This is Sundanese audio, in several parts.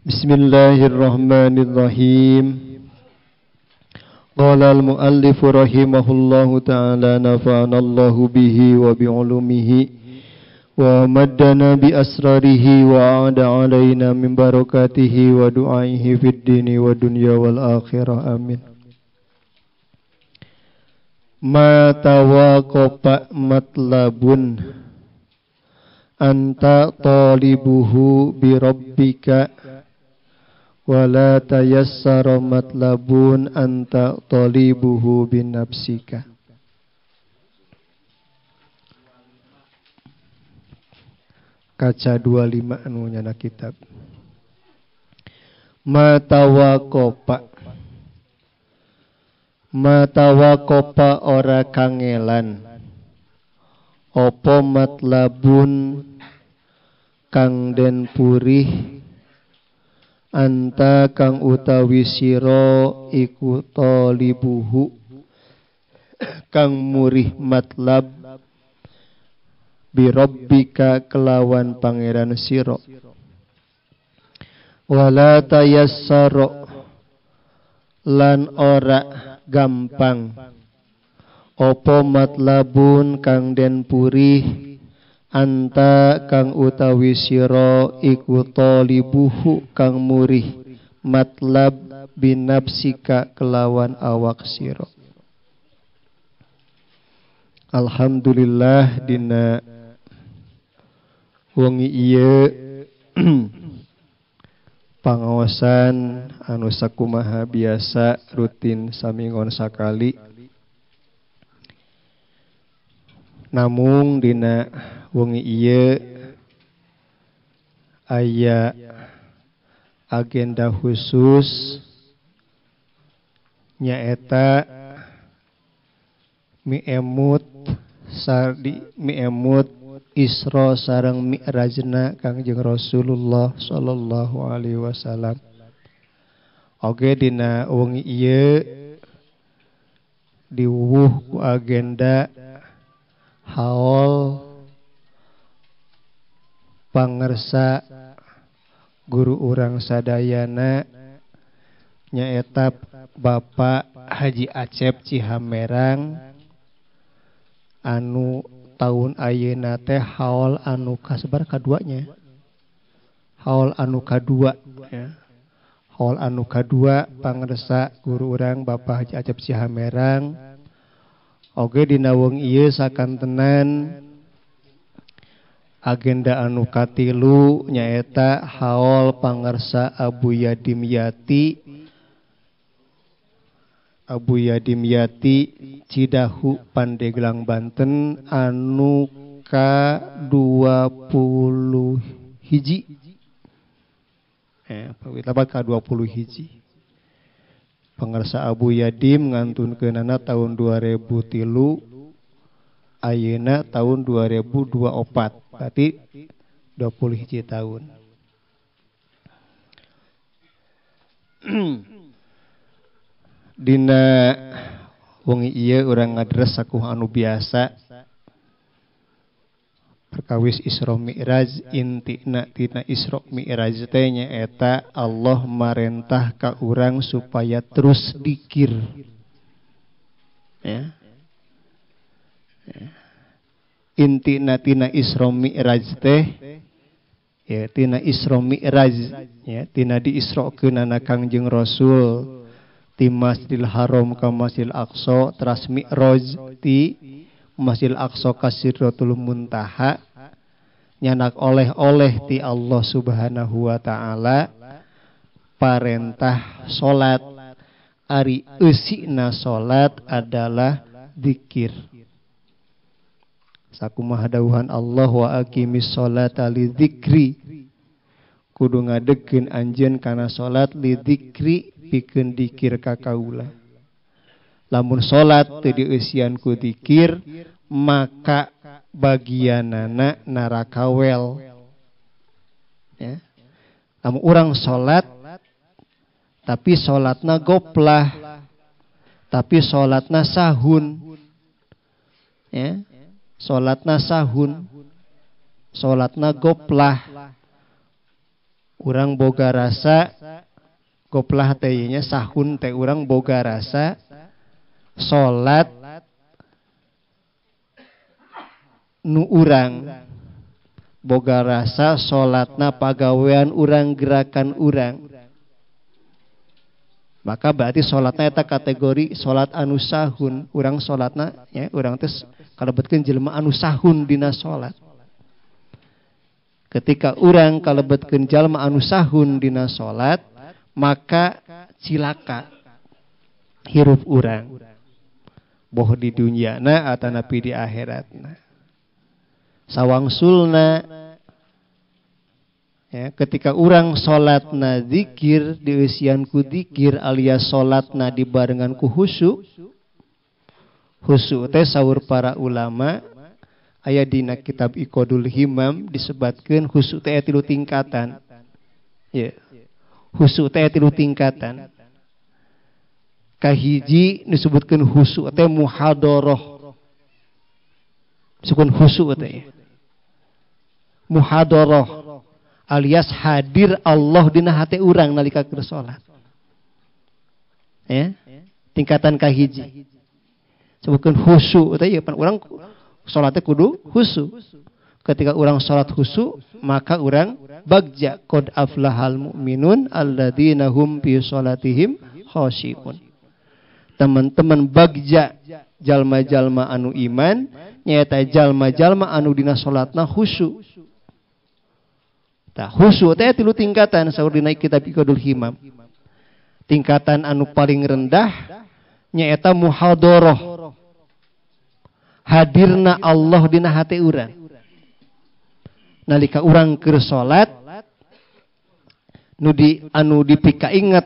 Bismillahirrahmanirrahim. Qala al-muallif rahimahullahu ta'ala nafa'ana Allahu bihi wa bi'ulumihi wa maddana bi asrarihi wa a'ada alaina min barakatihi wa du'aihi fid dini wa dunya wal akhirah. Amin. Ma tawaqafa matlabun anta talibuhu bi rabbika wala tayassara matlabun anta talibuhu bin nafsika. Kaca 25 anu nyana kitab. Matawakopa, matawakopa ora kangelan opo matlabun kang den purih anta kang utawi sira iku talibuhu kang murih matlab bi rabbika kelawan pangeran sira wala tayassara lan ora gampang opo matlabun kang den purih anta kang utawi sira iku talibuhu kang murih matlab binafsika kelawan awak sira. Alhamdulillah dina wengi ieu pangaosan anu sakumaha biasa rutin samingon sakali. Namung dina wengi ieu aya agenda khusus nyaeta miemut sardi miemut Isra sareng Mi'rajna Kangjeng Rasulullah sallallahu alaihi wasallam. Oge dina wengi ieu diwuh ku agenda haul pangersa guru urang sadayana nyaeta Bapak Haji Acep Cihamerang anu tahun ayeuna teh haul anu kasebar kaduanya. Haul anu kadua ya. Haul anu kadua pangersa guru urang Bapak Haji Acep Cihamerang. Oge dina wengi ieu sakantenan agenda anu katilu nyaeta haul pangersa Abu Yadim Yati, Abu Yadim Yati Cidahu Pandeglang Banten anu ka 20 hiji. Lapat ka 20 hiji. Pangersa Abu Yadim ngantunkeunana tahun 2003, ayeuna tahun 2024, berarti 20 hiji tahun. Dina wengi ieu urang ngadres sakumaha anu biasa perkawis Isra Mi'raj. Intina tina Isra Mi'raj teh nyaeta Allah marentah ka urang supaya terus dikir. Ya. Intina tina Isra Mi'raj teh ya tina Isra Mi'raj ya tina diisrokeunana Kangjeng Rasul ti Masjidil Haram ka Masjidil Aqsa teras Mi'raj ti Masjidil Aqsa ka Sidratul Muntaha nyanak oleh-oleh ti Allah Subhanahu wa taala parentah salat. Ari eusina salat adalah zikir. Sakumaha dawuhan Allah wa aqimis sholata li dzikri. Kudu ngadegkeun anjeun kana salat li dzikri pikeun dikir ka kaula. Lamun salat teu dieusian ku dikir maka bagianana narakawel. Ya. Lamun urang salat tapi salatna goplah, tapi salatna sahun. Ya. Salatna sahun, salatna goplah. Urang boga rasa goplah teh nya sahun teh urang boga rasa salat nu urang boga rasa salatna pagawean urang gerakan urang. Maka berarti salatna eta kategori salat anu sahun. Urang salatna ya urang teh kalebetkeun jelema anu sahun dina salat. Ketika urang kalebetkeun jalma anu sahun dina salat, maka cilaka hirup urang. Boh di dunyana atanapi di akhiratna. Sawangsulna ya, ketika urang salatna zikir dieusian ku zikir alias salatna dibarengan ku khusyuk. Khusyuk teh saur para ulama aya dina kitab Iqadul Himam disebatkeun khusyuk teh tilu tingkatan. Ya. Khusyuk teh tilu tingkatan. Kahiji disebutkeun khusyuk teh muhadharah. Disebutkeun khusyuk teh muhadharah alias hadir Allah dina hate urang nalika keur salat. Ya. Tingkatan kahiji. Sebutkeun khusyuk teh ya pan urang salatnya kudu khusyuk. Ketika urang salat khusyuk, maka urang bagja qad aflahal mu'minun alladzina hum fi salatihim khasyi'un. Teman-teman bagja jalma-jalma anu iman nyaeta jalma-jalma anu dina salatna khusyuk. Tah khusyuk teh tilu tingkatan saur dina kitab Iqadul Himam. Tingkatan anu paling rendah nyaeta muhadharah. Hadirna Allah dina hate urang. Nalika urang keur salat nu di anu dipika inget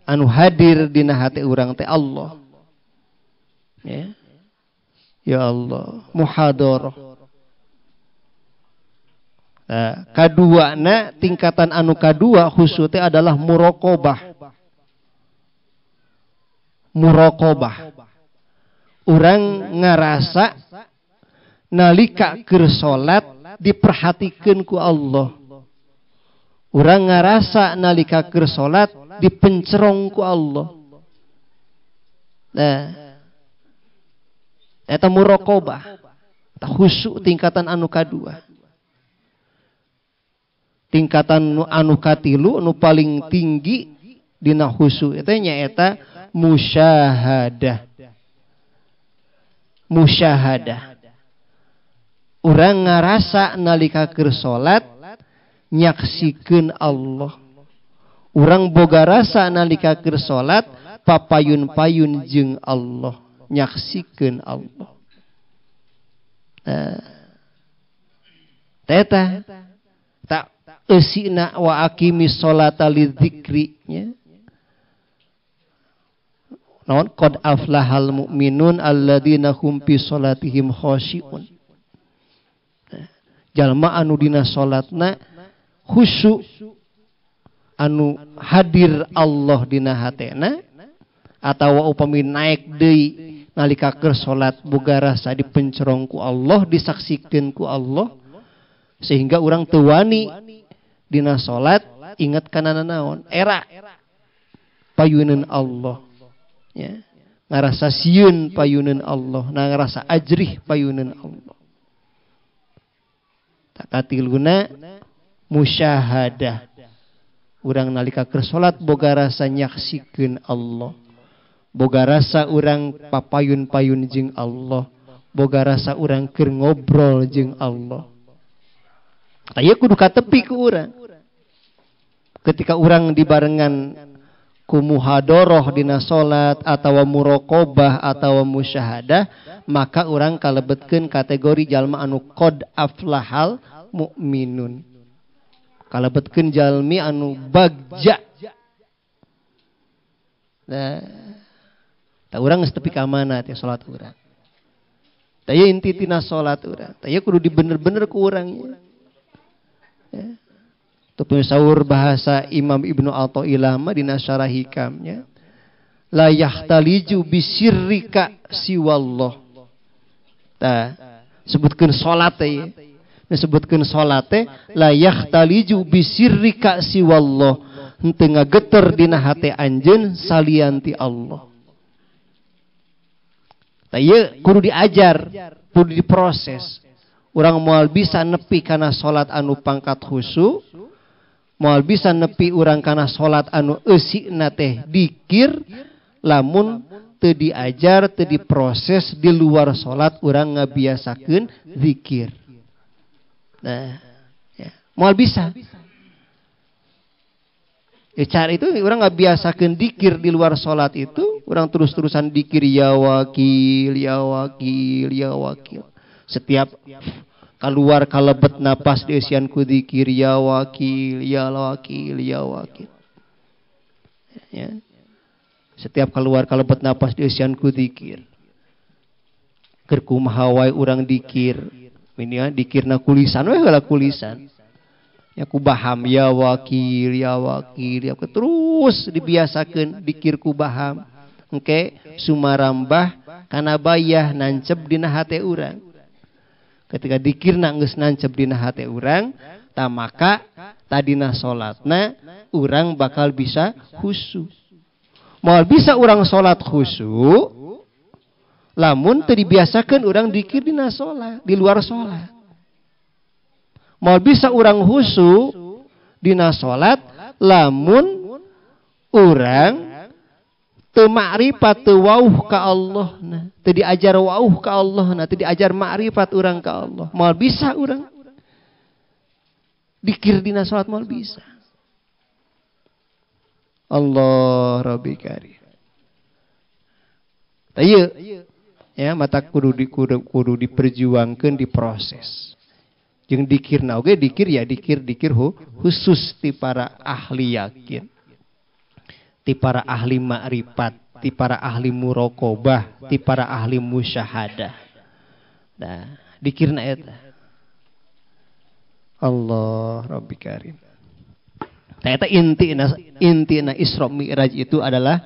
anu hadir dina hate urang teh Allah. Ya. Ya Allah, muhadharah. Nah, kaduana tingkatan anu kadua khusyuk teh adalah muraqabah. Muraqabah. Urang ngarasa nalika keur salat diperhatikeun ku Allah. Urang ngarasa nalika keur salat dipencerong ku Allah. Nah, eta muraqabah. Ta khusyuk tingkatan anu kadua. Tingkatan anu katilu anu paling tinggi dina khusyuk eta nyaeta musyahadah. Musyahadah. Urang ngarasa nalika keur salat nyaksikeun Allah. Urang boga rasa nalika keur salat papayun-payun jeung Allah, nyaksikeun Allah. Nah, teta tak eusina wa aqimis sholata lidzikri nya. Naon qad aflahal mu'minun alladzina hum fi sholatihim khasyi'un. Jalma anu dina salatna khusyuk anu hadir Allah dina hatena atawa upami naik deui nalika keur salat boga rasa dipencerong ku Allah, disaksikeun ku Allah sehingga urang teu wani dina salat inget kana naon era payuneun Allah. Ya, ngarasa sieun payuneun Allah, nah ngarasa ajrih payuneun Allah. Katiluna musyahadah. Urang nalika keur salat boga rasa nyaksikeun Allah. Boga rasa urang papayun-payun jeung Allah. Boga rasa urang keur ngobrol jeung Allah. Tah ieu kudu katepi ku urang. Ketika urang dibarengan ku muhadharah dina salat atawa muraqabah atawa musyahadah, maka urang kalebetkeun kategori jalma anu qad aflahal mukminun. Kalebetkeun jalmi anu bagja. Nah, tah urang geus tepi ka mana teh salat urang. Tah ieu inti tina salat urang. Tah ieu kudu dibener-bener ku urang. Ya. Teu saur bahasa Imam Ibnu Athaillah mah dina syarah hikamnya, la yahtaliju bisirrika siwallah. Tah, sebutkeun salat teh. Disebutkeun salat teh la yakhtaliju bisirrika siwallah, henteu ngageter dina hate anjeun salian ti Allah. Tah ieu kudu diajar, kudu diproses. Urang moal bisa nepi kana salat anu pangkat khusyuk, moal bisa nepi urang kana salat anu eusina teh dikir lamun teu diajar, teu diproses di luar salat urang ngabiasakeun zikir. Nah, ya, moal bisa. Ya, cara itu orang ngabiasakeun dikir di luar salat itu, orang terus-terusan dikir ya wakil, ya wakil, ya wakil. Setiap keluar kalebet napas dieusian ku dikir ya wakil, ya wakil, ya wakil. Ya. Setiap keluar kalebet napas dieusian ku dikir. Keur kumaha wae urang dikir. Ini ya, dikirna kulisan we heula kulisan. Ya kubaham ya wakil, ya wakil, ya wakil. Terus dibiasakeun dikir kubaham. Engke sumarambah kana bayah nancep dina hate urang. Ketika dikirna geus nancep dina hate urang, ta maka tadina salatna urang bakal bisa khusyuk. Moal bisa urang salat khusyuk lamun teu dibiasakeun urang dikir dina salat, di luar salat. Moal bisa urang khusyuk dina salat lamun urang teu makrifat, teu wauh ka Allah na, teu diajar wauh ka Allah na, teu diajar makrifat urang ka Allah. Moal bisa urang dikir dina salat, moal bisa. Allah Rabbi Karim. Tah ieu ya mata kudu diperjuangkeun, diproses. Jeung dikirna oge dikir ya dikir khusus ti para ahli yakin, ti para ahli makrifat, ti para ahli muraqabah, ti para ahli musyahadah. Nah, dikirna eta. Allah Rabbi Karim. Nah, eta intina Isra Mi'raj itu adalah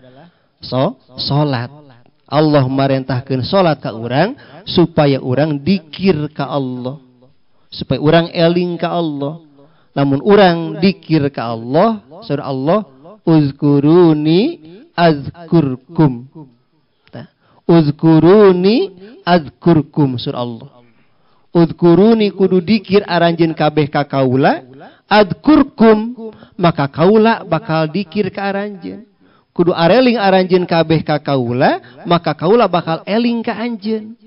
salat. Allah marentahkeun salat ka urang supaya urang dikir ka Allah, supaya urang eling ka Allah. Lamun urang dikir ka Allah, surah Allah uzkuruni azkurkum. Uzkuruni azkurkum surah Allah. Uzkuruni kudu dikir aranjeun kabeh ka kaula, azkurkum maka kaula bakal dikir ka aranjeun. Kudu areling aranjeun kabeh ka kaula, maka kaula bakal eling ka anjeun.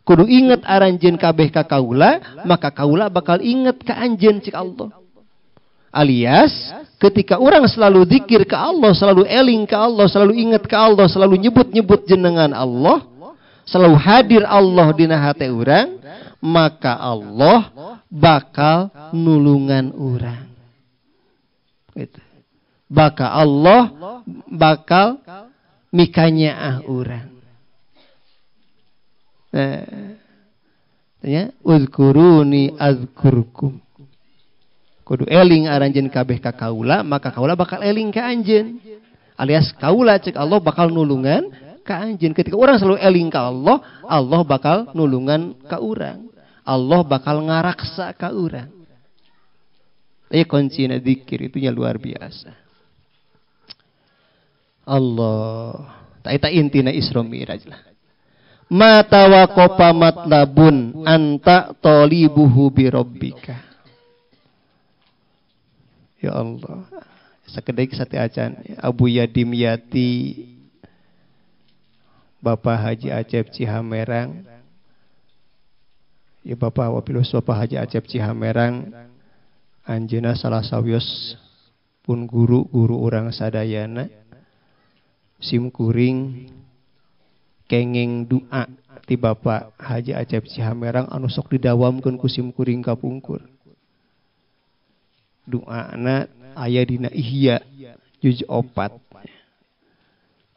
Kudu inget aranjeun kabeh ka kaula, maka kaula bakal inget ka anjeun cik Allah. Alias ketika orang selalu zikir ke Allah, selalu eling ke Allah, selalu inget ke Allah, selalu nyebut-nyebut jenengan Allah, selalu hadir Allah dina hate urang, maka Allah bakal nulungan urang. Gitu. Bakal Allah bakal mikanyaah urang. Nah, ya, uzkuruni azkurkum. Kudu eling aranjeun kabeh ka kaula, maka kaula bakal eling ka anjeun. Alias kaula cek Allah bakal nulungan ka anjeun. Ketika orang selalu eling ka Allah, Allah bakal nulungan ka urang. Allah bakal ngaraksa ka urang. Ini kuncinya zikir itunya luar biasa. Allah. Ta intina Isra Mi'raj lah. Ma tawaqafa matlabun anta talibuhu bi rabbika. Ya Allah. Sakedeuk sate acan Abu Yadim Yati, Bapak Haji Acep Cihamerang. Ya Bapak Wapilus Bapak Haji Acep Cihamerang anjeunna salah sawios pun guru-guru urang sadayana, sim kuring kengeng doa ti Bapak Haji Acep Cihamerang anu sok didawamkeun ku sim kuring kapungkur. Doana aya dina Ihya juz 4.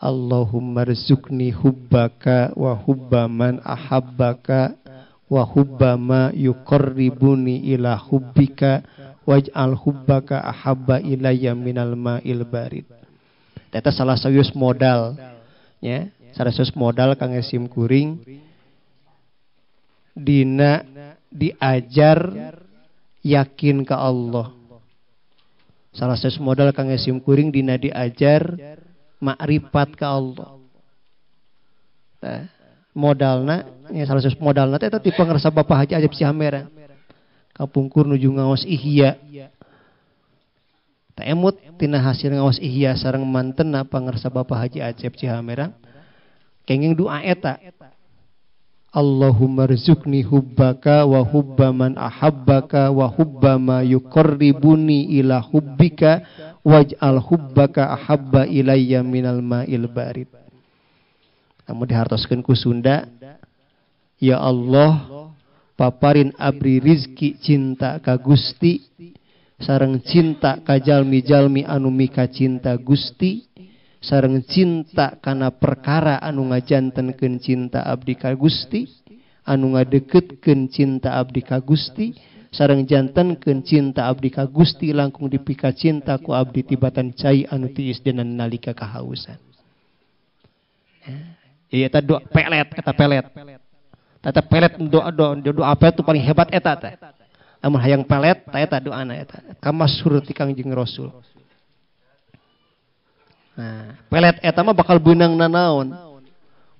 Allahumma rzuqni hubbaka wa hubba man ahabbaka wa hubba ma yuqarribuni ila hubbika waj'al hubbaka ahabba ilayya minal ma'il barid. Eta salah sawios modal ya, salah sawios modal kangge sim kuring dina diajar yakin ke Allah. Salah satu modal kang sim kuring dina diajar makrifat ke Allah. Tah, modalna ya salah satu modalna teh eta ti pangersa Bapak Haji Ajab Cihamerang. Kapungkur nuju ngaos Ihya. Tah emut tina hasil ngaos Ihya sareng mantenna pangersa Bapak Haji Acep Cihamerang. Kenging doa eta. Allahumma rzuqni hubbaka wa hubba man ahabbaka wa hubba ma yuqarribuni ila hubbika waj'al hubbaka ahabba ilayya minal ma'il barid. Kamu dihartoskeun ku Sunda, ya Allah, paparin abri rizki cinta ka Gusti sareng cinta ka jalmi-jalmi anu mika cinta Gusti sareng cinta kana perkara anu ngajantenkeun cinta abdi ka Gusti, anu ngadeukeutkeun cinta abdi ka Gusti, sareng jantenkeun cinta abdi ka Gusti langkung dipika cinta ku abdi tibatan cai anu tiis dina nalika kahausan. Ya eta doa pelet, eta pelet. Eta pelet doa doa apa itu paling hebat eta teh. Lamun hayang pelet ta eta doana eta. Kamasyhur ti Kangjeng Rasul. Nah, pelet eta mah bakal beunang nanaon?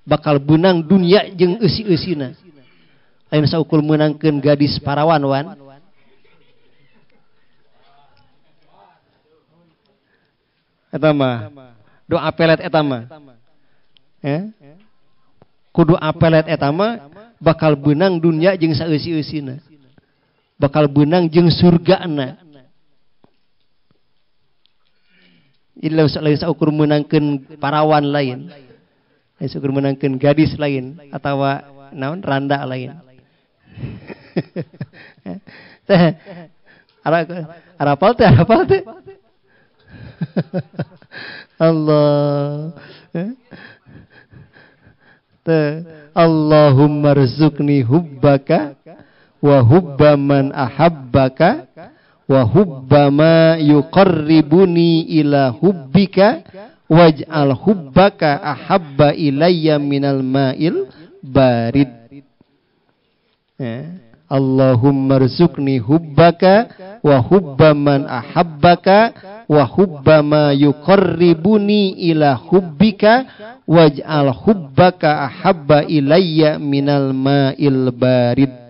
Bakal beunang dunia jeung eusi-eusina. Lain saukur meunangkeun gadis parawan wan. Eta mah doa pelet eta mah. Ya. Kudu pelet eta mah bakal beunang dunia jeung saeusi-eusina. Bakal beunang jeung surgana. Jadi lain saukur meunangkeun parawan lain. Lain saukur meunangkeun gadis lain atawa naon randa lain. Teh arapal teh arapal teh. Allah. Teh Allahumma rzuqni hubbaka wa hubba man ahabbaka wa hubba ma yuqarribuni ila hubbika waj'al hubbaka ahabba ilayya minal ma'il barid. Ya. Allahumma rzuqni hubbaka wa hubba man ahabbaka wa hubba ma yuqarribuni ila hubbika waj'al hubbaka ahabba ilayya minal ma'il barid.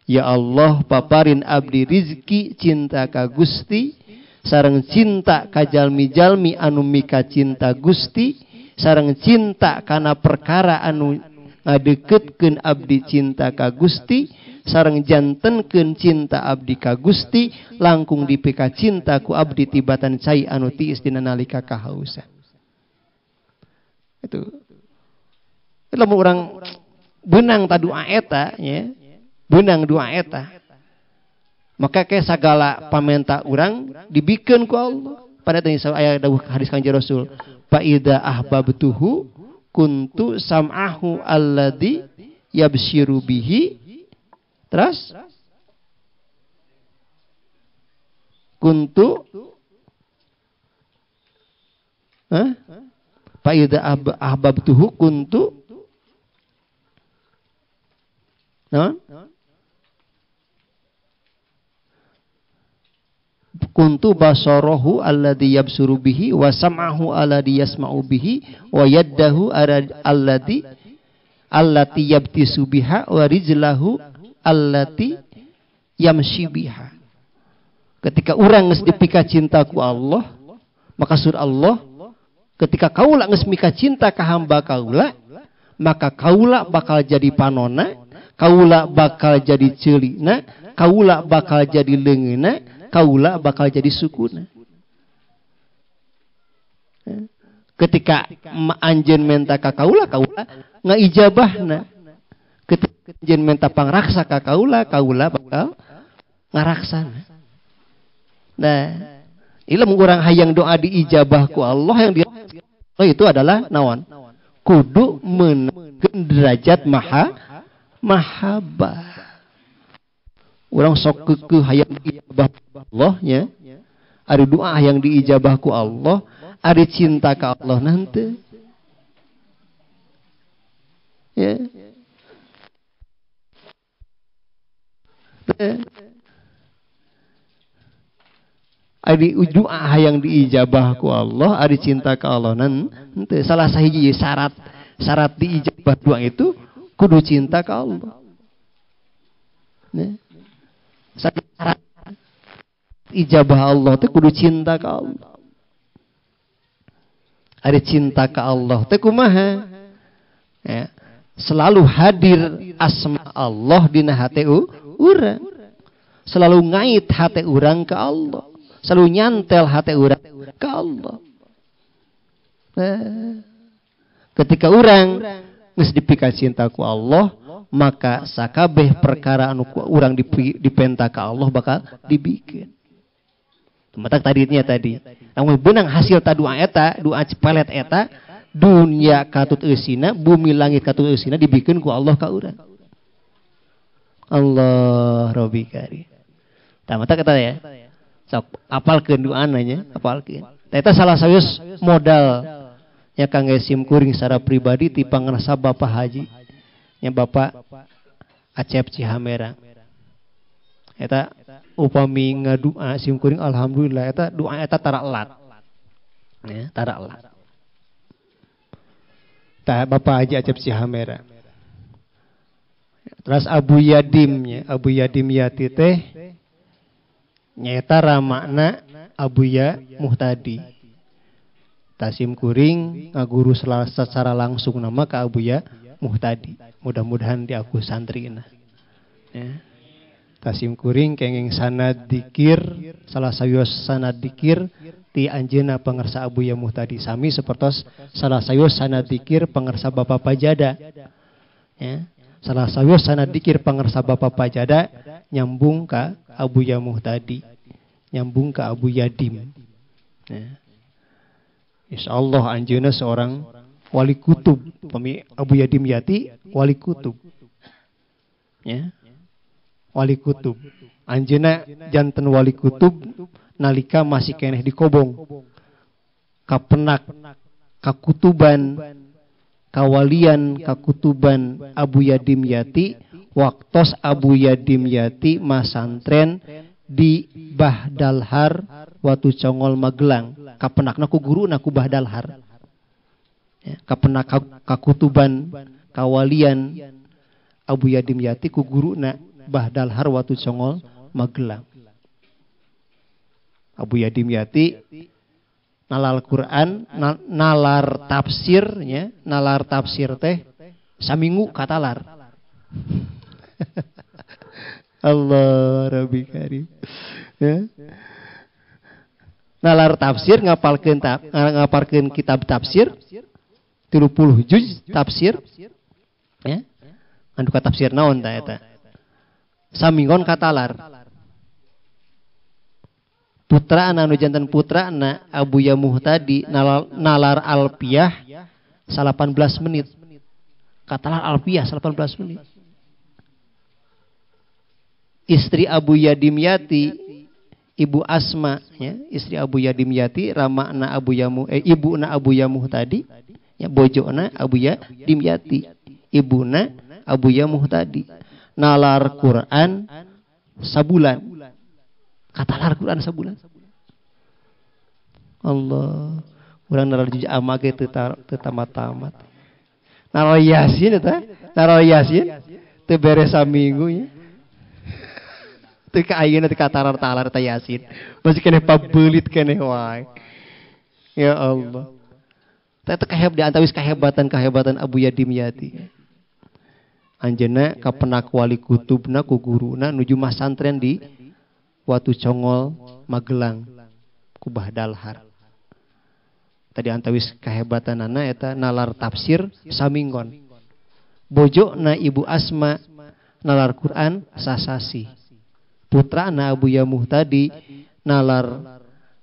Ya Allah, paparin abdi rizki cinta ka Gusti sareng cinta ka jalmi-jalmi anu mika cinta Gusti sareng cinta kana perkara anu ngadeukeutkeun abdi cinta ka Gusti sareng jantenkeun cinta abdi ka Gusti langkung dipika cinta ku abdi tibatan cai anu tiis dina nalika kahausan. Itu lamun urang beunang ta doa eta nya, beunang doa eta, maka ke sagala pamenta urang dibikeun ku Allah. Pada tadi aya dawuh hadis Kangjeng Rasul, fa idza ahbabtuhu kuntu sam'ahu alladzi yabshiru bihi. Terus kuntu fa idza ahbabtuhu kuntu no? Kuntu basarahu alladzi yabsuru bihi wa sam'ahu alladzi yasma'u bihi wa yaddahu allati yabtisu biha wa rijlahu allati yamshi biha. Ketika urang geus dipika cinta ku Allah, maka sur Allah, ketika kaula geus mika cinta ka hamba kaula, maka kaula bakal jadi panona, kaula bakal jadi ceulina, kaula bakal jadi leungeuna, kaula bakal jadi sukuna. Ketika anjeun menta ka kaula, kaula ngaijabahna. Ketika anjeun menta pangraksa ka kaula, kaula bakal ngaraksana. Nah, ilmu urang hayang doa diijabah ku Allah yang dia itu adalah naon? Kudu meunangkeun derajat maha mahabbah. Urang sok keukeuh hayang diijabah Allah nya. Ari doa yang diijabah ku Allah, ari cinta ka Allah nanti. Ya. Ari doa hayang diijabah ku Allah, ari cinta ka Allah nan henteu. Salah sahiji syarat diijabah doa itu kudu cinta ka Allah. Nah, syarat ijabah Allah teh kudu cinta ka Allah. Ari cinta ka Allah teh kumaha? Ya, selalu hadir asma Allah dina hate urang. Selalu ngait hate urang ka Allah. Selalu nyantel hate urang ka Allah. Nah, ketika urang geus dipika cinta ku Allah, maka sakabeh perkara anu ku urang dipenta ka Allah bakal dibikin. Matak tadinya tadi. Namun benang hasil ta doa eta, doa cepelet eta, dunia katut eusina, bumi langit katut eusina dibikin ku Allah ka urang. Allah Rabbi karim. Tah matak eta ya. Sok apalkeun doana nya, apalkeun. Tah eta salah sawios modal nya kangge sim kuring secara pribadi ti pangrasa Bapak Haji nya Bapak Acep Cihamera. Eta upami ngadua sim kuring alhamdulillah eta doa eta tara elat. Ya, tara elat. Tah Bapak Haji Acep Cihamera. Terus Abu Yadim nya, Abu Yadim Yati teh nyaeta ramakna Abuya Muhtadi. Tasim kuring ngaguru secara langsung nama ka Abuya Muhtadi. Mudah-mudahan diaku santrina. Ya. Tasim kuring kenging sanad dikir, salah sayos sanad dikir ti anjeunna pangersa Abuya Muhtadi sami sapertos salah sayos sanad dikir pangersa Bapak Pajada. Ya. Salah sayos sanad dikir pangersa Bapak Pajada nyambung ka Abuya Muhtadi, nyambung ka Abu Yadim. Ya. Insyaallah anjeunna seorang wali kutub, pami Abu Yadim Yati wali kutub. Ya. Wali kutub. Anjeunna janten wali kutub nalika masih keneh di Kobong. Kapenak kakutuban kawalian kakutuban Abu Yadim Yati waktos Abu Yadim Yati masantren di Bahdalhar Watu Congol Magelang. Kapenakna ku guruna ku Bahdalhar. Ya, kapenak kakutuban kawalian Abu Yadim Yati ku guruna Bahdalhar Watu Congol Magelang. Abu Yadim Yati nalar Quran, nalar tafsirnya, nalar tafsir teh saminggu katalar. Allah Rabbi karim. Ya. Nalar tafsir ngapalkeun kitab tafsir 30 juz tafsir ya. Anu ka tafsir naon ta eta? Saminggon katalar. Putra anu janten putrana Abuya Muhtadi nalar alpiah 18 menit. Katalar alpiah 18 menit. Istri Abu Yadim Yati, Ibu Asma ya, istri Abu Yadim Yati, ramana Abu Yamu, ibuna Abu Yamuh tadi, ya bojona Abu Yadim Yati, ibuna Abu Yamuh tadi. Nalar Quran sabulan. Katalar Quran sabulan. Allah, urang nalar juz amma ge teu tamat-tamat. Nalar Yasin eta, nalar Yasin teu beres saminggu nya. Teu ka ayeuna teu katalar-talar ta Yasin. Masih keneh pabeulit keneh wae. Ya Allah. Teh kaheb di antawis kahebatan-kahebatan Abu Yadim Yati. Anjeunna kapenak wali kutubna ku guruna nuju masantren di Watu Congol Magelang ku Bahdalhar. Tadi antawis kahebatanana eta nalar tafsir saminggon. Bojona Ibu Asma nalar Quran sasasi. Putrana Abu Yamuh tadi nalar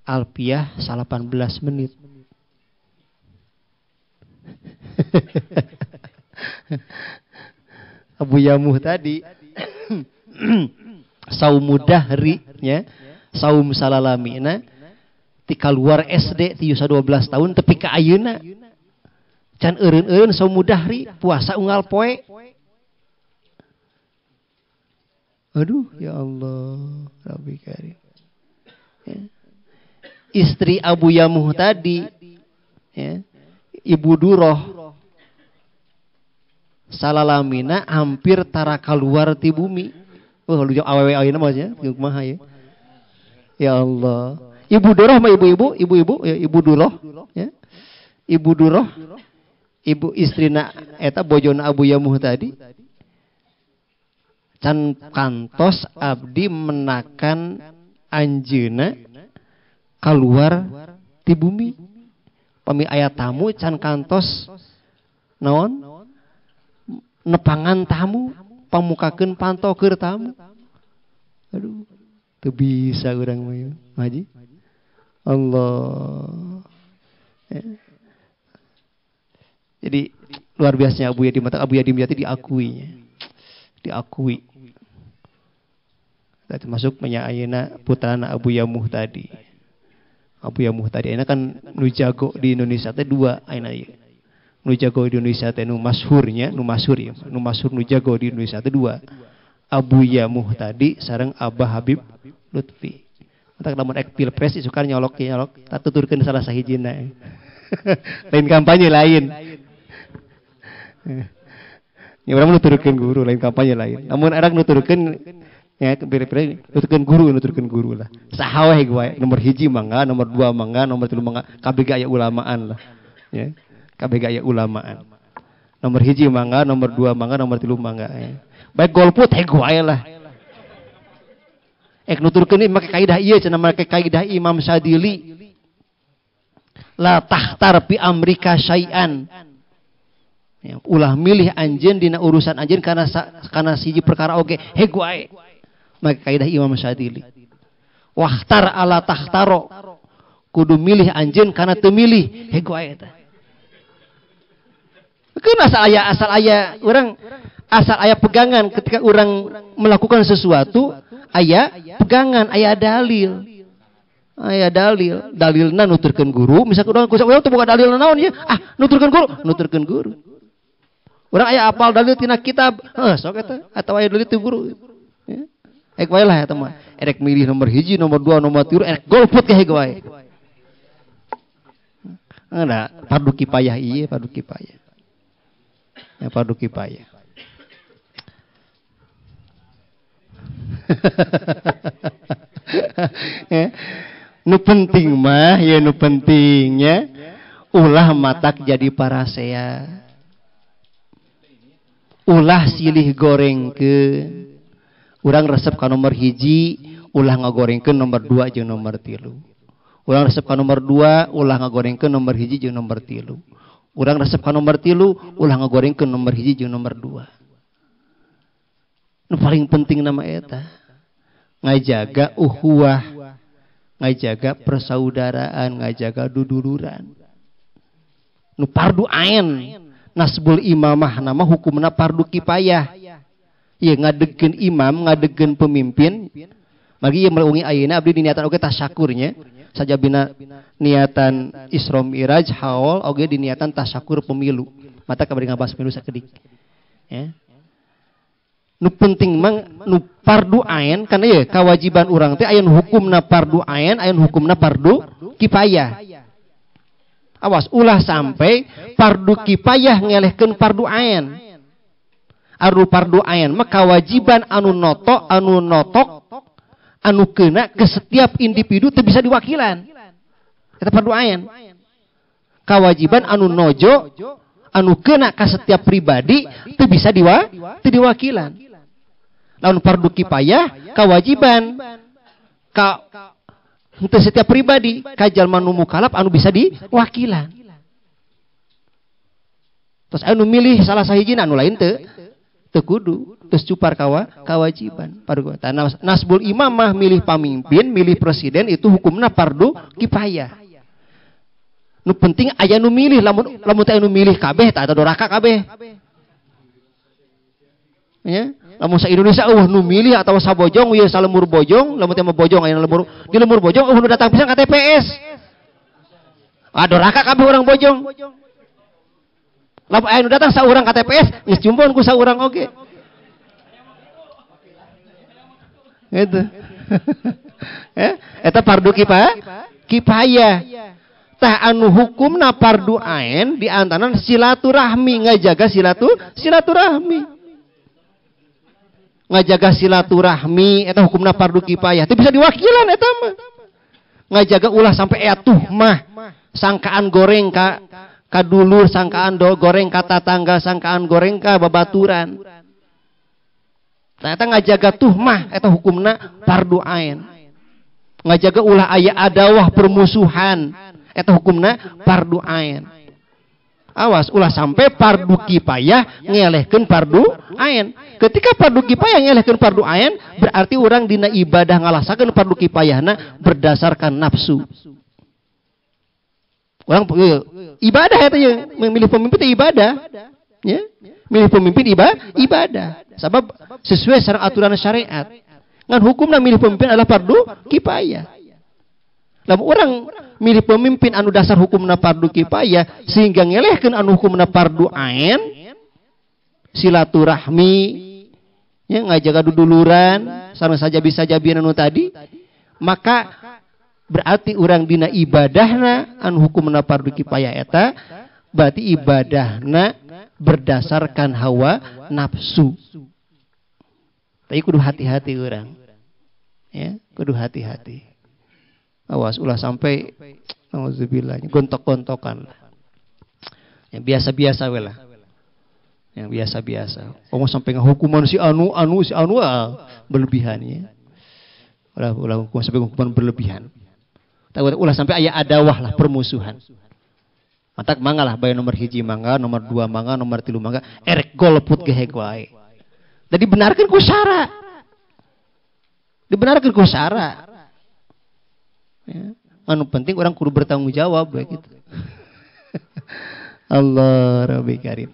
alpiah 18 menit. Abu Yamuh tadi saumu dahri nya, saum salalamina ti kaluar SD ti usia 12 tahun tepi ka ayeuna can eureun-eureun saumu dahri puasa unggal poe. Aduh, ya Allah, Rabbi Karim. Ya. Istri Abu Yamuh tadi, ya, Ibu Duroh, salalamina hampir tara keluar ti bumi. Wah, lu awewe ayeuna maksudnya, kumaha ya? Ya Allah. Ibu Duroh mah ibu-ibu, ibu-ibu, ya, Ibu Duroh, ya. Ibu Duroh, ibu istrina eta bojona Abu Yamuh tadi. Can kantos abdi menakan anjeuna keluar ti bumi. Pami aya tamu can kantos naon? Nepangan tamu, pamukakeun panto keur tamu. Aduh, teu bisa urang mah haji. Allah. Ya. Jadi luar biasanya Abu Yadim, mata Abu Yadim jati diakuinya. Diakui. Termasuk menyaayana putrana Abu Yamuh tadi. Abu Yamuh tadi ayeuna kan nu jago di Indonesia teh dua ayeuna ieu. Nu jago di Indonesia teh nu masyhurnya, nu masyhur ya, nu masyhur nu jago di Indonesia teh dua. Abu Yamuh tadi sareng Abah Habib Lutfi. Matak lamun ek pilpres isukan nyolok nyolok, tatuturkeun salah sahijina. Lain kampanye lain. Ya urang nuturkeun guru lain kampanye lain. Namun erek nuturkeun ya pilpres nuturkeun guru lah. Saha we wae nomor hiji mangga, nomor dua mangga, nomor tilu mangga, kabeh ge aya ulamaan lah. Ya. Kabeh ge aya ulamaan. Nomor hiji mangga, nomor dua mangga, nomor tilu mangga ya. Baik golput heg wae lah. Ek nuturkeun make kaidah ieu cenah make kaidah Imam Syadili. La tahtar fi amrika syai'an. Ya, ulah milih anjeun dina urusan anjeun karena siji perkara oge heg wae. Maka kaidah Imam Syadili. Wahtar ala tahtaro. Kudu milih anjeun karena teu milih heg wae eta. Keun asal aya urang asal aya pegangan ketika urang melakukan sesuatu aya pegangan, aya dalil. Aya dalil, dalilna nuturkeun guru, misalkan urang urang teu boga dalil naon ya? Ah, nuturkeun guru, nuturkeun guru. Urang aya apal dalil tina kitab, heuh sok eta atawa aya dalil ti guru. Ya. Ek wae lah eta mah. Erek milih nomor hiji, nomor dua, nomor tilu, erek golput ge heg wae. Nah, fardu kifayah ieu, fardu kifayah. Ya fardu kifayah. Ya. Nu penting mah ya nu pentingnya ulah matak jadi parasea. Ulah silih gorengkeun. Urang resep ka nomor hiji, ulah ngagorengkeun nomor dua jeung nomor tilu. Urang resep ka nomor dua, ulah ngagorengkeun nomor hiji jeung nomor tilu. Urang resep ka nomor tilu, ulah ngagorengkeun nomor hiji jeung nomor dua. Nu paling penting nama eta ngajaga ukhuwah, ngajaga persaudaraan, ngajaga duduluran. Nu fardu ain, nasbul imamah nama hukumna fardu kifayah. Ieu ngadegkeun imam, ngadegkeun pemimpin. Magi ieu meungi ayeuna abdi diniatan oge tasyakurnya. Sajabina niatan Isra Mi'raj haul oge diniatan tasyakur pemilu. Mata kabari ngabahas pemilu sakedik. Ya. Nu penting mang nu fardu ain karena ya kewajiban urang teh aya nu hukumna fardu ain, aya nu hukumna fardu kifayah. Awas ulah sampai fardu kifayah ngelehkeun fardu ain. Anu fardu ain mah kewajiban anu noto, anu notok, anu kena ke setiap individu teu bisa diwakilan. Eta fardu ain. Kewajiban anu nojo, anu kena ke setiap pribadi teu bisa teu diwakilan. Lamun fardu kifayah kewajiban ka henteu setiap pribadi ka jalma nu mukalaf anu bisa diwakilan. Terus anu milih salah sahijina anu lain teu teu kudu, terus cupar kawajiban. Fardu nasbul imamah milih pamimpin, milih presiden itu hukumna fardu kifayah. Nu penting aya nu milih, lamun lamun teh anu milih kabeh tah eta doraka kabeh. Ya, lamun sa Indonesia eueuh nu milih atawa sabojong ieu salemur bojong, lamun teh mah bojong aya lemur, di lemur bojong eueuh nu datang pisan ka TPS. Ah doraka kabeh urang bojong. Lamun aya nu datang saurang ka TPS, geus jumpon ku saurang oge. Gitu. Eta fardu kifayah. Tah anu hukumna fardu ain di antara silaturahmi, ngajaga silaturahmi. Ngajaga silaturahmi eta hukumna fardu kifayah. Teu bisa diwakilan eta mah. Ngajaga ulah sampai aya tuhmah, sangkaan goreng ka dulur, sangkaan goreng ka tatangga, sangkaan goreng ka babaturan. Nah, eta ngajaga tuhmah eta hukumna fardu ain. Ngajaga ulah aya adawah permusuhan eta hukumna fardu ain. Awas ulah sampai fardu kifayah ngelehkeun fardu ain. Ketika fardu kifayah ngelehkeun fardu ain, berarti orang dina ibadah ngalasakeun fardu kifayahna berdasarkan nafsu. Orang ibadah eta ye, memilih pemimpin itu ibadah. Ya. Milih pemimpin ibadah. Sebab sesuai sareng aturan syariat. Ngan hukumna milih pemimpin adalah fardu kifayah. Lamun orang milih pemimpin anu dasar hukumna fardu kifayah sehingga ngelehkeun anu hukumna fardu ain, silaturahmi, ya ngajaga duduluran sareng saja bisa jabian anu tadi, maka berarti orang dina ibadahna anu hukumna fardu kifayah eta berarti ibadahna berdasarkan hawa nafsu. Tapi kudu hati-hati orang. Ya, kudu hati-hati. Awas ulah sampai auzubillah gontok-gontokan. Yang biasa-biasa we lah. Yang biasa-biasa. Kamu sampai ngehukuman si anu anu si anu berlebihan ya. Ulah hukum sampai hukuman berlebihan. Ulah sampai aya adawah lah permusuhan. Matak mangga lah bae nomor 1 mangga, nomor 2 mangga, nomor 3 mangga, erek golput gehek wae. Jadi benarkeun ku syara. Dibenarkeun ku syara. Ya. Anu penting orang kudu bertanggung jawab bae gitu. Allah Rabbi Karim.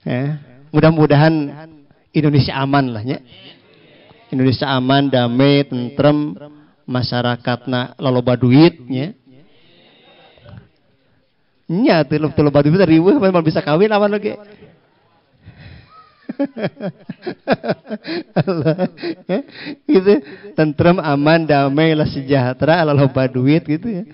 Ya. Mudah-mudahan Indonesia aman lah ya. Indonesia aman, damai, tentrem, masyarakatna laloba duit nya. Nya teu loba duit riweuh memang bisa kawin aman oge. Allah, ya, gitu, tentrem, aman, damai, lah sejahtera, loba duit gitu ya.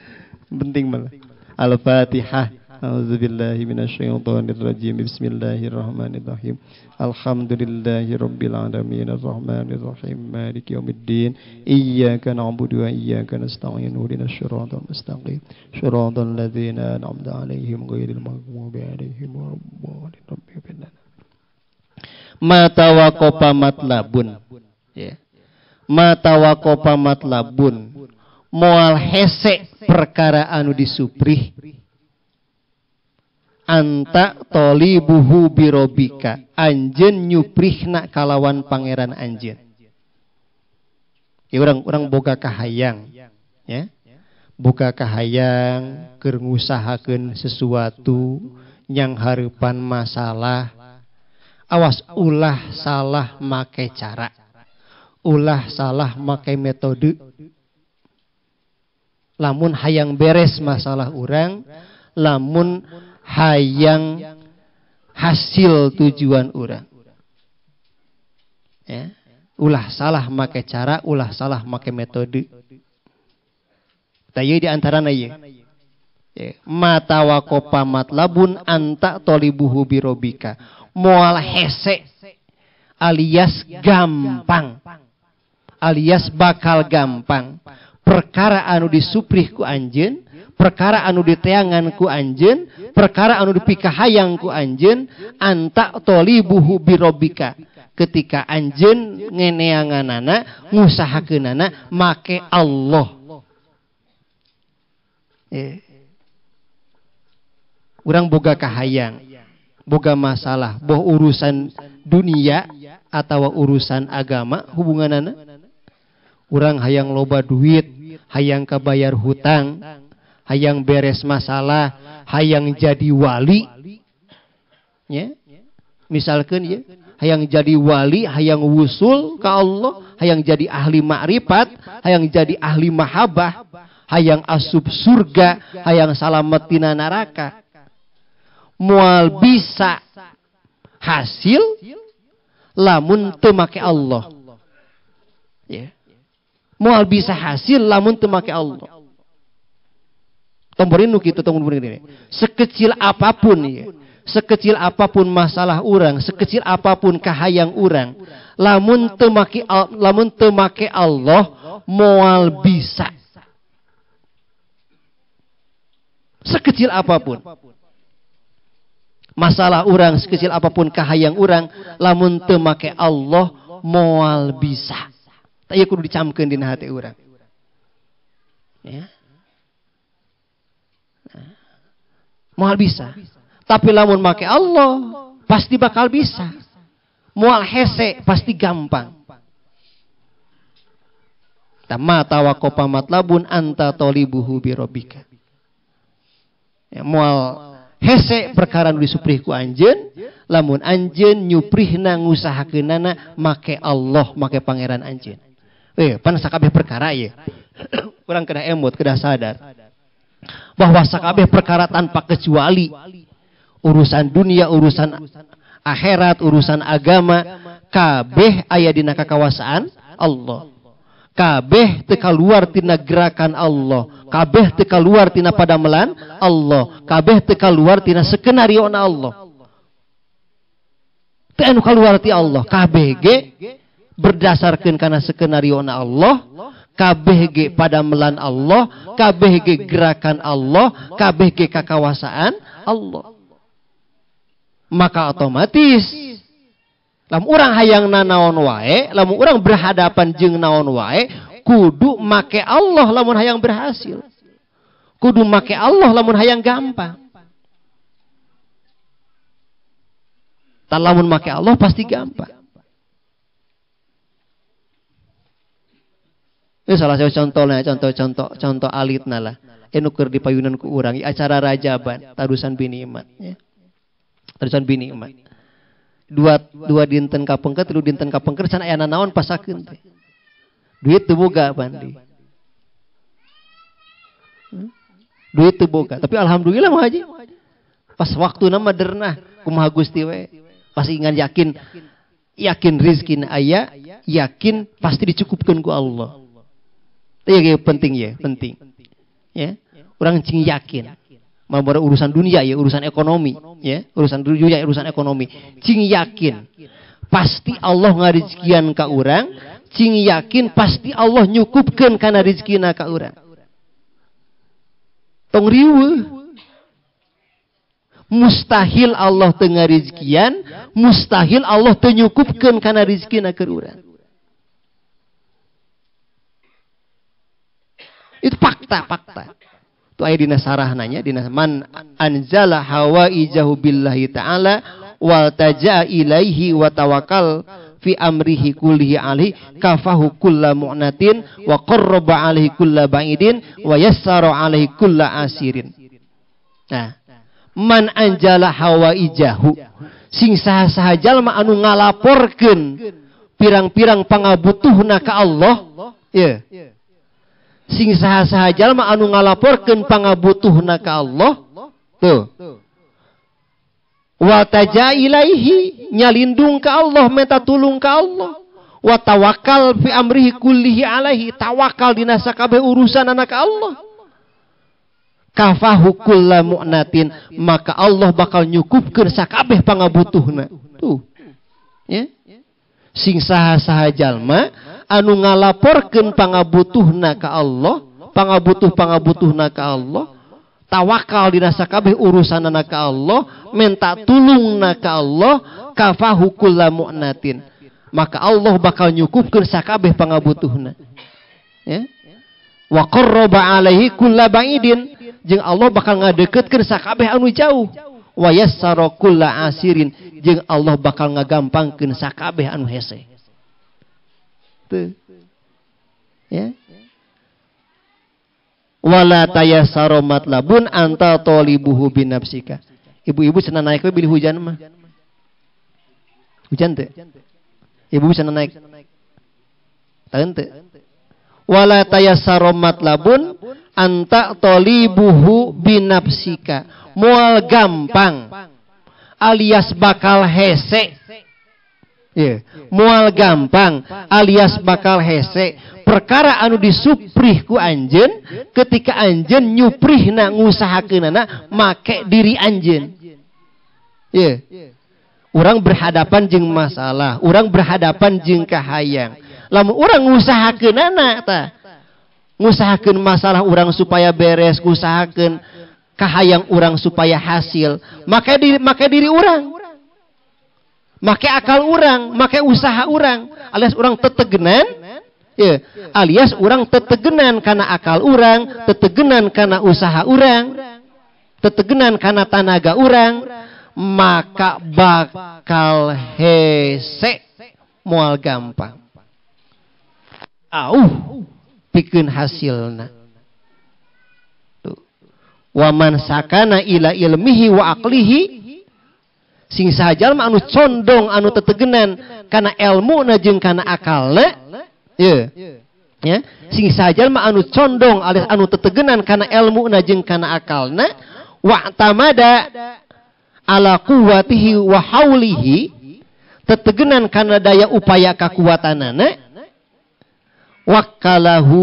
Penting malah. Al-Fatihah. A'udzubillahi minasyaitonirrajim. Bismillahirrahmanirrahim. Alhamdulillahirabbil alamin arrahmanirrahim maliki yaumiddin. Iyyaka na'budu wa iyyaka nasta'in ihdinas siratal mustaqim. Siratal ladzina an'amta 'alaihim ghairil maghdubi 'alaihim waladdallin. Mata waqafa matlabun, ya. Mata waqafa matlabun moal hese perkara anu disuprih anta tolibuhu birobika anjeun nyuprihna kalawan pangeran anjeun. Ya, orang boga kahayang, ya. Boga kahayang keur ngusahakeun sesuatu yang hareupan masalah. Awas ulah salah make cara, ulah salah make metode. Lamun hayang beres masalah urang, lamun hayang hasil tujuan urang. Ya. Ulah salah make cara, ulah salah make metode. Tah ieu di antarana ieu. Mata waqafa matlabun anta tolibuhu birobika. Moal hese alias gampang, alias bakal gampang. Perkara anu disuprih ku anjeun, perkara anu diteangan ku anjeun, perkara anu dipikahayang ku anjeun, anta tolibuhu birobika. Ketika anjeun ngeneanganana, ngusahakeunana make Allah. Urang boga kahayang, boga masalah, boh urusan dunia atau urusan agama hubunganana. Urang hayang loba duit, hayang kabayar hutang, hayang beres masalah, hayang jadi wali. Ya. Misalkan ya, hayang jadi wali, hayang wusul ke Allah, hayang jadi ahli makrifat, hayang jadi ahli mahabbah, hayang asup surga, hayang salamet tina neraka. Moal bisa hasil lamun teu make Allah. Ya. Moal bisa hasil lamun teu make Allah. Tomborin nu kitu tong ini. Sekecil apapun ya, sekecil apapun masalah urang, sekecil apapun kahayang urang, lamun teu make Allah moal bisa. Sekecil apapun masalah urang, sekecil apapun kahayang urang, lamun teu make Allah moal bisa. Tah ieu kudu dicamkeun dina hati urang. Ya. Nah, moal bisa. Tapi lamun make Allah pasti bakal bisa. Moal hese pasti gampang. Tama tawakopa matlabun anta tolibuhu birobika. Ya, moal hese perkara nu disuprih ku anjeun, lamun anjeun nyuprihna ngusahakeunana make Allah, make pangeran anjeun. Pan sakabeh perkara ieu. Urang kedah emut, kedah sadar bahwa sakabeh perkara tanpa kecuali urusan dunia, urusan akhirat, urusan agama, kabeh aya dina kakawasaan Allah. Kabeh teu kaluar tina gerakan Allah, kabeh teu kaluar tina padamelan Allah, kabeh teu kaluar tina skenariona Allah. Teu anu kaluar ti Allah, kabeh ge berdasarkeun kana skenariona Allah, kabeh ge padamelan Allah, kabeh ge gerakan Allah, kabeh ge kakawasaan Allah. Maka otomatis lamun urang hayang nanaon wae, lamun urang berhadapan jeung naon wae, kudu make Allah lamun hayang berhasil. Kudu make Allah lamun hayang gampang. Tah lamun make Allah pasti gampang. Ini salah satu contohnya, contoh alitna lah. Anu keur dipayunan ku urang acara rajaban, tarusan binimat ya. Tarusan binimat. Dua dinten kapengker, tilu dinten kapengker can aya nanaon pasakeun teh. Duit teu boga bandi. Duit teu boga, tapi alhamdulillah mah haji. Pas waktuna mah dernah kumaha Gusti we. Pas ingan yakin rezekina aya, yakin pasti dicukupkeun ku Allah. Itu ya penting ya, penting. Ya, urang cing yakin. Mau urusan dunia ya, urusan ekonomi ya, urusan dunia urusan ekonomi. Cing yakin pasti Allah ngarizkian ka urang, cing yakin pasti Allah nyukupkeun kana rezekina ka urang. Tong riweuh. Mustahil Allah teu ngarizkian, mustahil Allah teu nyukupkeun kana rezekina ka urang. Itu fakta-fakta. Itu aya dina sarah nanya dina man anzala hawaijahu billahi ta'ala wal taja'a ilaihi wa tawakkal fi amrihi kullihi alaihi kafahu kulla mu'natin wa qarraba alaihi kulla ba'idin wa yassara alaihi kulla asirin. Nah, man anjala hawaijahu sing saha-saha jalma anu ngalaporkeun pirang-pirang pangabutuhna ka Allah, ya. Sing saha-saha jalma anu ngalaporkeun pangabutuhna ka Allah, tuh. Wa taja ilaihi nyalindung ka Allah, minta tulung ka Allah. Wa tawakkal fi amrihi kullihi alaihi, tawakal dina sakabeh urusanana ka Allah. Kafahu kulla mu'natin, maka Allah bakal nyukupkeun sakabeh pangabutuhna. Tuh. Ya. Sing saha-saha jalma anu ngalaporkeun pangabutuhna ka Allah, pangabutuh-pangabutuhna ka Allah, tawakal dina sakabeh urusanana ka Allah, minta tulungna ka Allah, kafahu kulla mu'natin, maka Allah bakal nyukupkeun sakabeh pangabutuhna. Ya. Wa qarraba alaihi kulla ba'idin, jeung Allah bakal ngadeukeutkeun sakabeh anu jauh. Wa yassara kulla asirin, jeung Allah bakal ngagampangkeun sakabeh anu hese. Tuh. Ya. Wala tayassara matlabun anta talibuhu binafsika. Ibu-ibu cenah naik we bilih hujan mah. Hujan teu? Ibu cenah naik. Taeun teu? Wala tayassara matlabun anta talibuhu binafsika. Moal gampang alias bakal hese. Ya, moal gampang alias bakal hese perkara anu disuprih ku anjeun ketika anjeun nyuprihna ngusahakeunana make diri anjeun. Ya. Urang berhadapan jeung masalah, urang berhadapan jeung kahayang. Lamun urang ngusahakeunana tah, ngusahakeun masalah urang supaya beres, ngusahakeun kahayang urang supaya hasil, make diri urang. Make akal urang, make usaha urang, alias urang tetegenan, ya, alias urang tetegenan karena akal urang, tetegenan karena usaha urang, tetegenan karena tanaga urang, maka bakal hese moal gampang. Auh, pikeun hasilna. Tuh. Waman sakana ila ilmihi wa aqlihi, sing sajalma anu condong anu tetegenan kana elmuna jeung kana akalna, ya. Ya, sing sajalma anu condong alias anu tetegenan kana elmuna jeung kana akalna, wa tamada ala quwwatihi wa haulihi, tetegenan kana daya upaya kakuatanana, wakalahu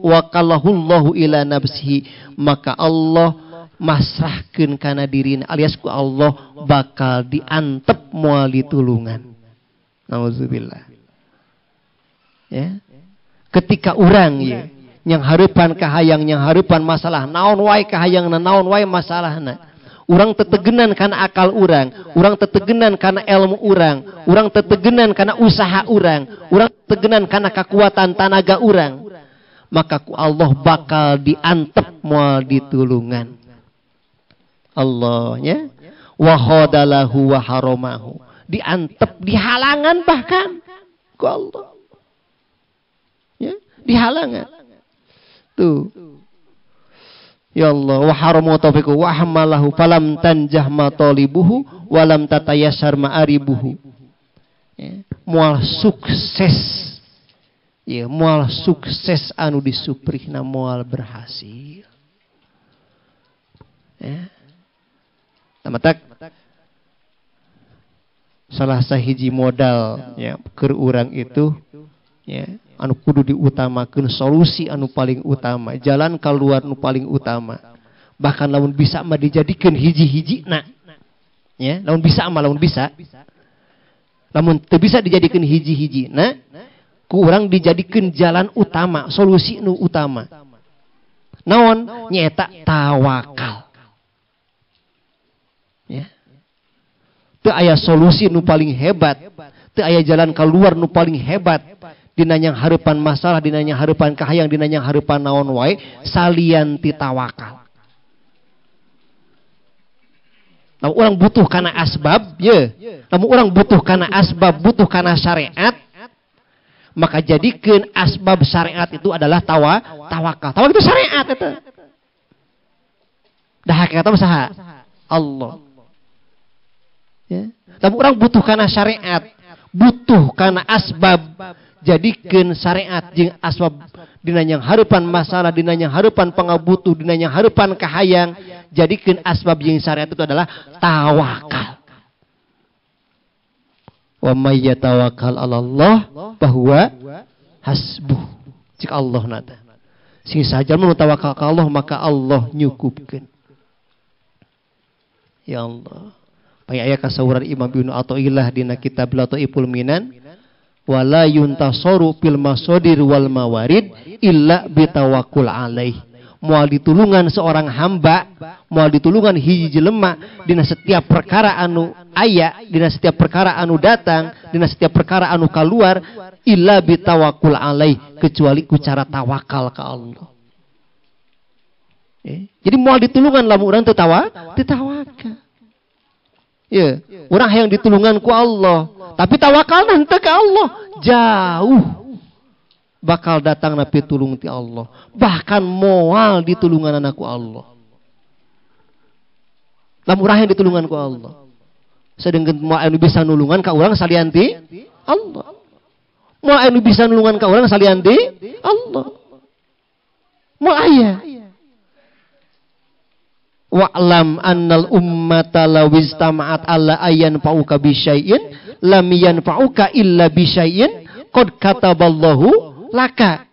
wakalahullahu ila nafsihi, maka Allah masrahkeun kana dirina alias ku Allah bakal diantep moal ditulungan. Nauzubillah. Ya. Ketika urang ye yang hareupan kahayang, yang hareupan masalah naon wae kahayangna, naon wae masalahna, urang tetegenan kana akal urang, urang tetegenan kana ilmu urang, urang tetegenan kana usaha urang, urang tetegenan kana kekuatan tanaga urang, maka ku Allah bakal diantep moal ditulungan. Allahnya wa khadalahu wa haramahu, diantep, dihalangan bahkan ku Allah. Ya, dihalangan. Tuh. Ya Allah, wa haramu taufiqu wa hamalahu falam tanjah matalibuhu walam tatayassar ma'aribuhu. Ya, moal sukses. Ya, moal sukses anu disuprihna moal berhasil. Ya. Tamatak salah sahiji modal ya keur urang itu ya anu kudu diutamakeun, solusi anu paling utama, jalan keluar nu paling utama, bahkan lamun bisa mah dijadikeun hiji-hijina. Ya, lamun bisa mah, lamun bisa, lamun teu bisa dijadikeun hiji-hijina, ku urang dijadikeun jalan utama, solusi nu utama. Naon? Nyaeta tawakal. Ya. Teu aya solusi nu paling hebat, teu aya jalan keluar nu paling hebat dina yang hareupan masalah, dina yang hareupan kahayang, dina yang hareupan naon wae salian ti tawakal. Lamun urang butuh kana asbab, ye. Lamun urang butuh kana asbab, butuh kana syariat, maka jadikeun asbab syariat itu adalah tawakal. Tawakal itu syariat eta. Dah hakikatna saha? Allah. Ya. Tapi orang butuh karena syariat, butuh karena asbab, jadikeun syariat jeung asbab dina yang hareupan masalah, dina yang hareupan pangabutuh, dina yang hareupan kahayang, jadikeun asbab jeung syariat itu adalah tawakal. Wa may yatawakkal 'ala Allah fahuwa hasbuh. Cik Allah nata. Sing sajalma nu tawakal ka Allah maka Allah nyukupkeun. Ya Allah. Aya kasawuran Imam Ibnu Athaillah dina kitab Lataiful Minan, wala yuntasaru fil masadir wal mawarid illa bitawakkul alaih. Moal ditulungan seorang hamba, moal ditulungan hiji jelema dina setiap perkara anu aya, dina setiap perkara anu datang, dina setiap perkara anu kaluar, illa bitawakkul alaih, kecuali ku cara tawakal ka Allah. Jadi moal ditulungan lamun urang teu tawakal. Ya, orang yang ditulungan ku Allah, tapi tawakal nanti ke Allah jauh bakal datang napi tulung ti Allah, bahkan moal ditulungan ku Allah. Lamun urang yang ditulungan ku Allah, sedangkan moal anu bisa nulungan ka urang salian ti Allah. Moal anu bisa nulungan ka urang salian ti Allah. Moal aya. Wa'lam annal ummata law istama'at alla ayanfa'uka bisyai'in lam yanfa'uka illa bisyai'in qad kataballahu laka.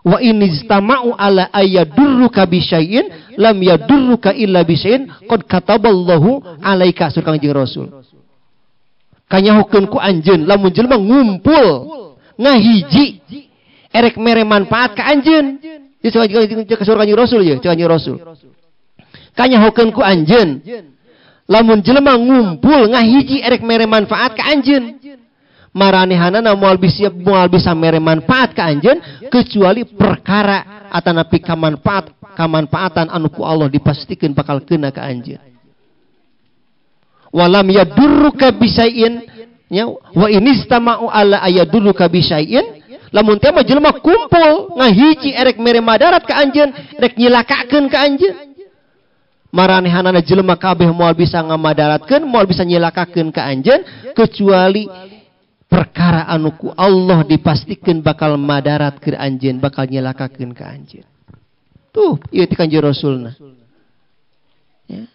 Wa in istama'u ala ayadurruka bisyai'in lam yadurruka illa bisyai'in qad kataballahu alaika. Sur Kangjeng Rasul. Kanyahokeun ku anjeun lamun jelema ngumpul ngahiji erek mere manfaat ka anjeun. Ieu cek sur Kangjeng Rasul ieu, cek Kangjeng Rasul. Kanyahokeun ku anjeun lamun jelema ngumpul ngahiji erek mere manfaat ka anjeun, maranehanana moal bisa mere manfaat ka anjeun kecuali perkara atanapi kamanfaatan anu ku Allah dipastikeun bakal kena ka anjeun. Walam yadurruka bisyai'in nya wa inistama'u ala ayadurruka bisyai'in, lamun teh mah jelema kumpul ngahiji erek mere madarat ka anjeun, erek nyilakakeun ka anjeun, maranehanana jelema kabeh moal bisa ngamadaratkeun, moal bisa nyilakakeun ka anjeun kecuali perkara anu ku Allah dipastikeun bakal madarat ke anjeun, bakal nyilakakeun ka anjeun. Tuh, ieu ti Kanjeng Rasulna. Ya.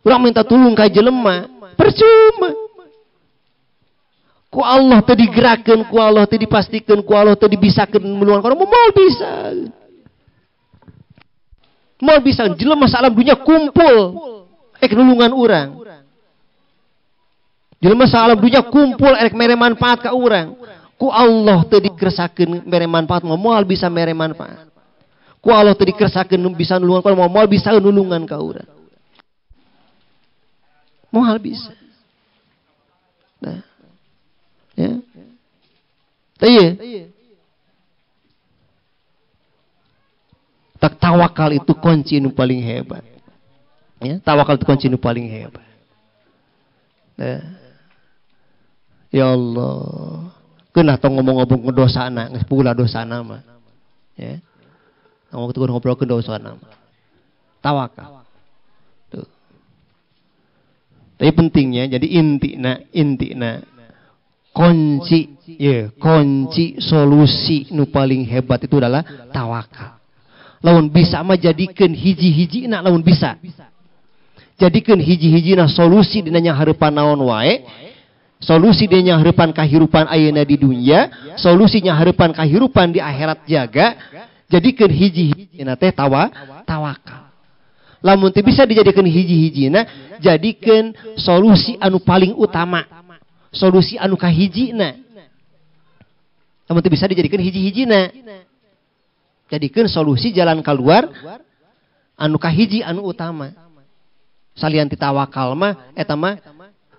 Urang minta tulung ka jelema, percuma. Ku Allah teu digerakkeun, ku Allah teu dipastikeun, ku Allah teu dibisakeun mulungan ka urang, moal bisa. Moal bisa jelema saalam dunya kumpul ek nulungan urang. Jelema saalam dunya kumpul erek mere manfaat ka urang. Ku Allah teu dikersakeun mere manfaat, moal bisa mere manfaat. Ku Allah teu dikersakeun bisa nulungan ka urang, moal bisa nulungan ka urang. Moal bisa. Nah. Ya. Teu. Tak tawakal itu kunci nu paling hebat. Ya, tawakal itu kunci nu paling hebat. Nah. Ya Allah. Keunah tong ngomong-ngomong dosana, geus pula dosana mah. Ya. Ngomong tuh ngobrolkeun dosana mah. Tawakal. Tuh. Tapi pentingnya jadi intina kunci, ya, kunci solusi nu paling hebat itu adalah tawakal. Lamun bisa mah jadikeun hiji-hijina, lamun bisa. Jadikeun hiji-hijina solusi dina nyanghareupan naon wae. Solusi dina nyanghareupan kahirupan ayeuna di dunia, solusi nyanghareupan kahirupan di akhirat jaga. Jadikeun hiji-hijina teh tawakal. Lamun teu bisa dijadikeun hiji-hijina, jadikeun solusi anu paling utama. Solusi anu kahijina. Lamun teu bisa dijadikeun hiji-hijina. Jadikeun solusi jalan keluar anu kahiji anu utama. Salian ti tawakal mah eta mah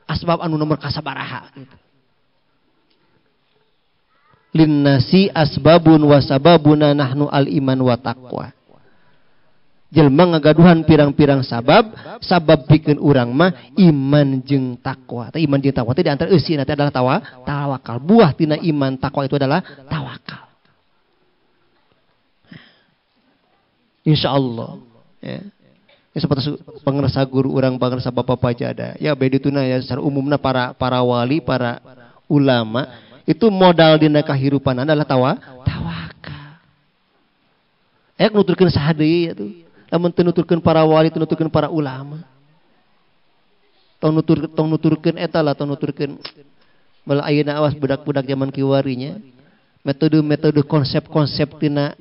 asbab anu nomor kasabaraha gitu. Linnasi asbabun wa sababuna nahnu al iman wa taqwa. Jelma ngagaduhan pirang-pirang sabab, sabab pikeun urang mah iman jeung takwa. Tah iman jeung takwa teh di antara eusina teh adalah tawakal. Buah tina iman takwa itu adalah tawakal. Insyaallah ya. Ya, seperti pengersa guru urang, pengersa bapak pajada. Ya bedituna ya secara umumna para wali, para ulama itu modal dina kahirupan adalah tawakal. Nuturkeun saha deui atuh. Lamun teu nuturkeun para wali, teu nuturkeun para ulama. Tong nuturkeun eta lah, tong nuturkeun bala ayeuna awas budak-budak zaman kiwarinya. Metode-metode konsep-konsep tina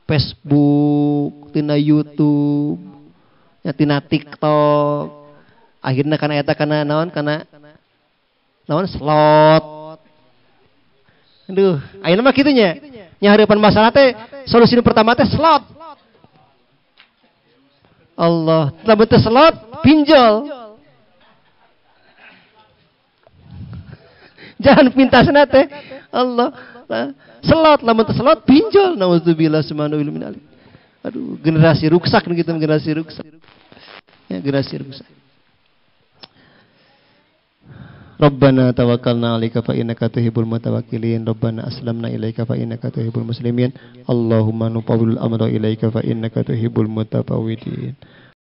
Facebook, tina YouTube, ya tina TikTok. Akhirna kana eta kana naon kana naon slot. Aduh, ayeuna mah kitu nya. Nyaharipan masalah teh solusi pertama teh slot. Allah, lamun teh slot pinjol. Jangan pintasna teh. Allah. Slot lamun teh slot pinjol. Nauzubillah subhanahu min alik. Aduh, generasi ruksak gitu, generasi ruksak. Ya, generasi ruksak. Rabbana tawakkalna 'alaika fa innaka tuhibbul mutawakkilin. Rabbana aslamna ilaika fa innaka tuhibbul muslimin. Allahumma nufawwidul amra ilaika fa innaka tuhibbul mutafawwidin.